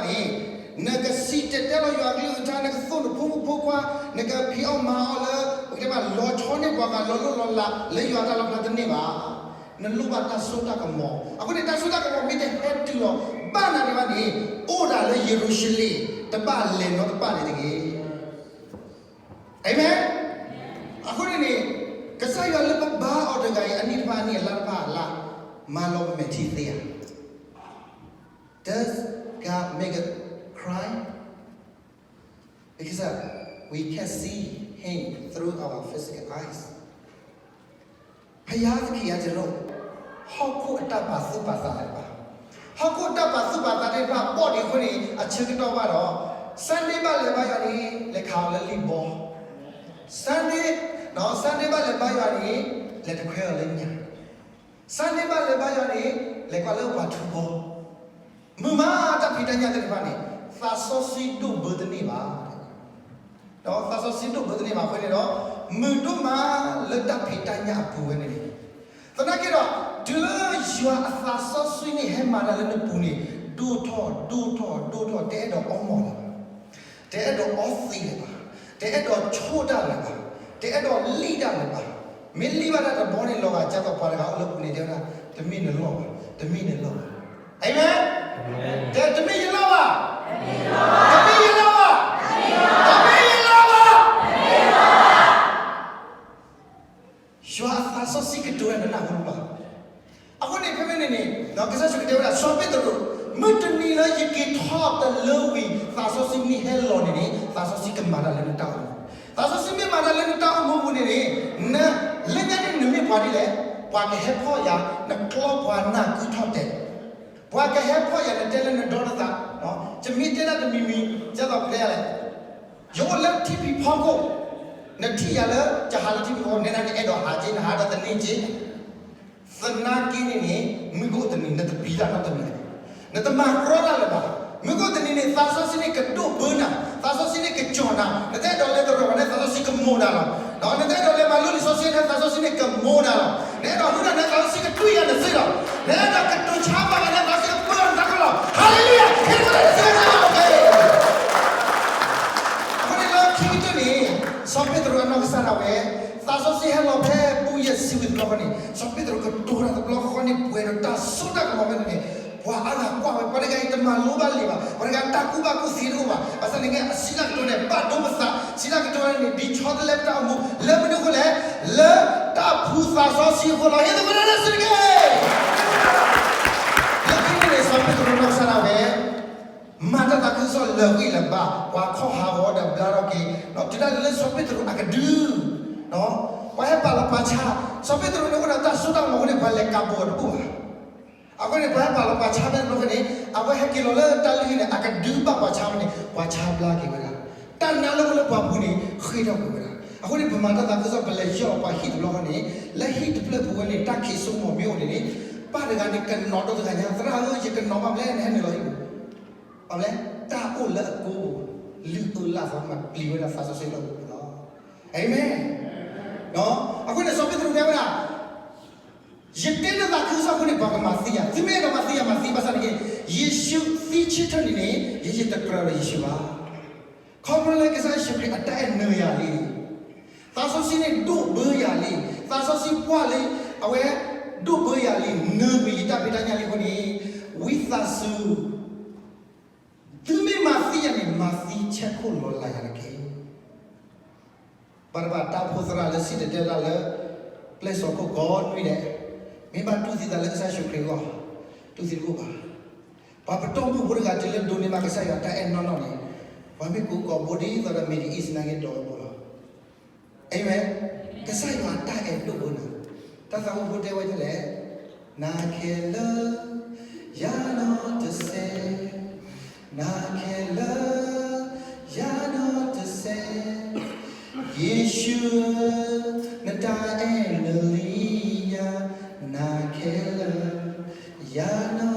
န့ၣ်, နကစံၣ်တဲၤတဲလီၤယွၤအကလုၢ်ကထါ, နကသိၣ်နဖိမုၣ်ဖိခွါ, နကဖံးအီၣ်မၤအီၣ်လၢ ပကတဲမး လီၤဆီန့ၢ်ပှၤဂၤလီၤလိၢ်လီၤလး လၢယွၤတၢ်လီၣ်ဖျါတန့ၢ်ဘၣ်. နလိၣ်ဘၣ်တၢ်စိတၢ်ကမီၤ. အဃိန့ၣ် တၢ်စိတၢ်ကမီၤမ့ၢ်တဟဲတုၤလီၤဘၣ်နၤန့ၣ်ဘၣ်န့ၣ်, အိၣ်ဒၣ်လၢယရူၤၡလ့ၣ် တဘၣ်လဲၤနီတဘၣ်န့ၣ်တဂ့ၤ. အၤမ့ၣ်. အဃိန့ၣ်န့ၣ်, ကစၢ်ယွၤလၢပဘါအီၤတဂၤအံၤ အနံၣ်တဖၣ်အနံၣ် အလါတဖၣ်အလါ, မၤလီၤပမဲာ်ထံသ့ဧါ. Does God make us cry? Because we can't see him through our physical eyes. ဘုရားသခင်ကကျွန်တော် ဟီၣ်ခိၣ်အတၢ်ပာ်သူၣ်ပာ်သးသ့ၣ်တဖၣ်, ဟီၣ်ခိၣ်တၢ်ပာ်သူၣ်ပာ်သးသ့ၣ်တဖၣ် ဘီၣ်ဒံးအဃိန့ၣ် အဆၢကတီၢ်ဘၣ်ဒီး Sunday ဘၣ်လဲၤဘါယွၤန့ၣ် လဲၤခးအီၤလၢလံာ်ဘီ, Sunday, Sunday ဘၣ်လဲၤဘါယွၤန့ၣ် လဲၤတခွဲအီၤလၢညၣ်, Sunday ဘၣ်လဲၤဘါယွၤန့ၣ် လဲၤကွၢ်လၢပှၤထူဘီ, မုာ်မးတၢ်ဖံးတၢ်ညၣ်သ့ၣ်တဖၣ်န့ၣ် သးစီဆှံဒိၣ်ဘၢတန့ၢ်ဘၣ်. ဒီးသးစီဆှံဒိၣ်ဘၢတန့ၢ်ဘၣ်အဃိန့ၣ်ဒီး မုာ်ဒိၣ်မးလၢတၢ်ဖံးတၢ်ညၣ်အပူၤဝဲန့ၣ်န့ၣ်, သနာ်က့ဒီး တုၤလၢယွၤအသးစီဆှံန့ၣ် ဟဲမၤတၢ်လၢနပူၤန့ၣ် ဒိၣ်ထီၣ်ဒိၣ်ထီၣ်ဒိၣ်ထီၣ် တအဲၣ်ဒိးအီမီၤလၢၤဘၣ်, တအဲၣ်ဒိးအီသံးလၢၤဘၣ်, တအဲၣ်ဒိးဆိၣ်တၢ်လၢၤဘၣ်, တအဲၣ်ဒိးလံၣ်တၢ်လၢၤဘၣ်. မ့ၢ်လံၣ်ဘၣ်တၢ်တဘီန့ၣ်လီၤဂာ် ကၢ်သိးပှၤတဂၤအိၣ်လၢပူၤန့ၣ် တဲဝဲဒၣ် တမ့ၢ်နလီၢ်ဘၣ်, တမ့ၢ်နလီၢ်ဘၣ်. အၤမ့ၣ်. တဲတမ့ၢ်ယလီၢ်ဘၣ်, တမ့ၢ်ယလီၢ်ဘၣ်, တမ့ၢ်ယလီၢ်ဘၣ်. ယွၤအသးစီဆှံကတိၤဝဲနနၢ်ဟူလၢၤဘၣ်. အဃိန့ၣ် ဖဲဖဲန့ၣ်န့ၣ် ကစၢ်ယ့ၣ်ၡူးခရံာ်တဲဝဲဒၣ် စီၤပ့းတရူး, မုၢ်တနံၤလၢယက့ၤထီၣ်တလၢဝံၤ သးစီဆှံမ့ၢ်ဟဲလီၤန့ၣ်န့ၣ် သးစီဆှံကမၤတၢ်လၢနတၢ်အိၣ်မူ, သးစီဆှံမ့ၢ်မၤတၢ်လၢနတၢ်အိၣ်မူအပူၤန့ၣ်န့ၣ် န, လၢညါန့ၣ်နမ့ၢ်ပှၤဒ်လဲၣ်, ပှၤကဟဲဖီၣ်ယၤ, နကျီပှၤနၢ်ကုထီၣ်တဲာ်, ပှၤကဟဲဖီၣ်ယၤ နတဲလၢနဒီတသး, ယမ့ၢ်တဲဒၣ်တမံၤမံၤ ကၢ်သိးပတဲယၤလဲၣ်, ယအိၣ်လၢထံဖံးဖီခိၣ်, နထံၣ်ယၤလၢ ယဟးလၢထံဖံးဖီခိၣ် နဲဒၣ်နအဲၣ်ဒိးဟးက့ၤ နဟးဒီးတန့ၢ်က့ၤ, သနာ်က့န့ၣ်န့ၣ် မုၢ်ကအိၣ်တနံၤ နတပျံၤတၢ်နီတမံၤလၢၤဘၣ်, နတမၤကြီတၢ်လၢၤဘၣ်. မုၢ်ကအိၣ်တနံၤန့ၣ် သးစီဆှံန့ၣ်ကဒိၣ်ဘၢနၤ, သးစီဆှံန့ၣ်ကကၠီၣ်နၤ, နတအဲၣ်ဒိးလဲၤတရီၤဘၣ်န့ၣ် သးစီဆှံကမိၣ်နၤလီၤ. ဒီးနတအဲၣ်ဒိးလဲၤမၤလိလံာ်စီဆှံန့ၣ် သးစီဆှံန့ၣ်ကမိၣ်နၤလီၤ. နအဲၣ်ဒိးဟုၣ်တၢ်န့ၣ် သးစီဆှံကတွံၢ်ယၤနစ့လီၤ. နအဲၣ်ဒိးကတိၤဆါဘၣ်ဘၣ်န့ၣ် သးစီဆှံကပၢနၤတၢ်ကလီၤ. Hallelujah. အဃိန့ၣ်လၢခံကတၢၢ်န့ၣ် စီၤပ့းတရူးအနီၢ်ကစၢ်ဒၣ်ဝဲ သးစီဆှံဟဲလီၤဖဲဘူၣ်ယဲၢ်ဆံဝံၤတဘျီဃီန့ၣ် စီၤပ့းတရူးကတိၤတၢ်တဘျီဃီန့ၣ် ပှဲၤဒီးတၢ်စိတၢ်ကမီၤဖဲန့ၣ်န့ၣ် ပှၤအါဂၤကွၢ်ဝဲ ပှၤတဂၤအံၤတမၤလိဘၣ်လံာ်ဘၣ်, ပှၤတဂၤတၢ်ကူၣ်ဘၣ်ကူၣ်သ့တအိၣ်ဘၣ်, ဘၣ်ဆၣ်န့ၣ်က့ အဆံးတၢ်ကတိၤန့ၣ် ဘၣ်ဒိပသး, ဆံးတၢ်ကတိၤန့ၣ် ဒ်ဆီတလဲပတၢ်အိၣ်မူ လၢမနုၤအဃိလဲၣ်, လၢတၢ်ဖှူသးစီဆှံအဃိလီၤ. ဟ့ၣ်သကိးတၢ်လၢစုတက့ၢ်. လၢခံန့ၣ်န့ၣ် စီၤပ့းတရူးနီၢ်ကစၢ်ဒၣ်ဝဲ မၤတၢ်သးခုကစီၣ်လၢာ်ဂံၢ်လၢာ်ဘါ, ပှၤခီၣ်ဟးဂီၤဒီးဘျါထီၣ်က့ၤ, တုၤဒၣ်လဲာ်လၢစီၤပ့းတရူးအကဒု, ပှၤဟဲပာ်လီၤပှၤဆါ, စီၤပ့းတရူးန့ၣ်အိၣ်ဒီးတၢ်စိတၢ်ကမီၤအဃိန့ၣ် ပှၤလဲၤကးဘိးတအိၣ်ဘၣ်. အဃိန့ၣ် ပှၤဟဲပာ်လီၤပှၤဆါဖဲန့ၣ်တဘျီဃီန့ၣ် အဝဲဟဲက့ၤလီၤလၢတၢ်လုၢ်ဟံၣ်န့ၣ် အကဒုဘၣ်ပှၤဆါန့ၣ် ပှၤဆါဘျါက့ၤဝဲဒၣ်, တၢ်နါလၢအိၣ်လၢပှၤပူၤန့ၣ် ဃ့ၢ်ထီၣ်ကွံာ်ဝဲဒၣ်. အဃိန့ၣ် ပမၤတၢ်သးခုကစီၣ် ပလဲၤယီၢ်လီၤပှၤဟံၣ်တဘျီဃီန့ၣ် လၢဟံၣ်တဖျၢၣ်ပူၤဝဲန့ၣ် တၢ်ခံးစိကမီၤမ့ၢ်အိၣ်န့ၣ်န့ၣ် ပၢ်တဂၤန့ၣ် ကနိးဒီတဂၤညါ သရၣ်ဧၢ ယကနိးဘၣ်မလဲၣ် နဟဲနုာ်လီၤဟံၣ်ပူၤ, အလဲၣ် တၢ်အိၣ်လၢအကိးပူၤ လုၢ်အုၣ်လၢ်သီမး ပျံၤဝဲဒၣ်သးစီဆှံလၢအပူၤလီၤ. အၤမ့ၣ်. အဃိန့ၣ် စီၤပ့းတရူးတဲဝဲဒၣ် ယတဲနသးခုကစီၣ်အဃိန့ၣ် ပှၤကမၤသံယၤ, သုမ့ၢ်အဲၣ်ဒိးမၤသံယၤ မၤသံဘၣ်ဆၣ်န့ၣ်က့ ယ့ၣ်ၡူးသံဆၢထၢၣ်န့ၣ်န့ၣ် ယဲယတကြၢးဒီးယ့ၣ်ၡူးဘၣ်. ခီဖျိလၢကစၢ်ယ့ၣ်ၡူးခရံာ်အတၢ်အဲၣ်နၢၤယၤလံ, သးစီဆှံန့ၣ်ဒိၣ်ဘၢယၤလံ, သးစီဆှံပှၢ်လၢအဝဲဒိၣ်ဘၢယၤလံ, နၢၤကွံာ်ယတၢ်ဖံးတၢ်ညၣ်လံအဃိန့ၣ် ဝံသးစူၤ သုမ့ၢ်မၤသံယၤန့ၣ် မၤသံဆဲးခိၣ်လီၤလးယၤတက့ၢ်. ဘၣ်တဘၣ်တၢ်အိၣ်ဖှိၣ်သရၣ်လၢစံၣ်တဲၤတဲလီၤလၢ ပျဲၢ်စီၤခိၣ်ကိးနွံဒဲး, မ့ၢ်ဘၣ်တူၢ်သံသးလၢကစၢ်ယ့ၣ်ၡူးခရံာ်အဂီၢ်, တူၢ်သံတအိၣ်ဘၣ်. ပှၤပတီၢ်မုၢ်ဖိတဂၤတုၤလၢဒိးန့ၢ်ဘၣ်ကစၢ်ယွၤတၢ်အဲၣ်နီၢ်နီၢ်န့ၣ်, ပှၤမ့ၢ်ကိးကိးဘိဒ်သိးဒီး Middle East နာ်က့ဒီးဝဲဘိလီၤ. အၤမ့ၣ်. ကစၢ်ယွၤတၢ်အဲၣ်ဒိၣ်ဘၣ်နၤ, တၢ်သးဝံၣ်ဖိတဲဝဲဒ်လဲၣ်, နာ်ခဲလၢာ် ယၤနီတစဲး, နာ်ခဲလၢာ် ယၤနီတစဲး, ယ့ၣ်ၡူးဧၢ, နတၢ်အဲၣ်နုာ်လီၤယၤ, နာ်ခဲလၢာ် ယၤနီ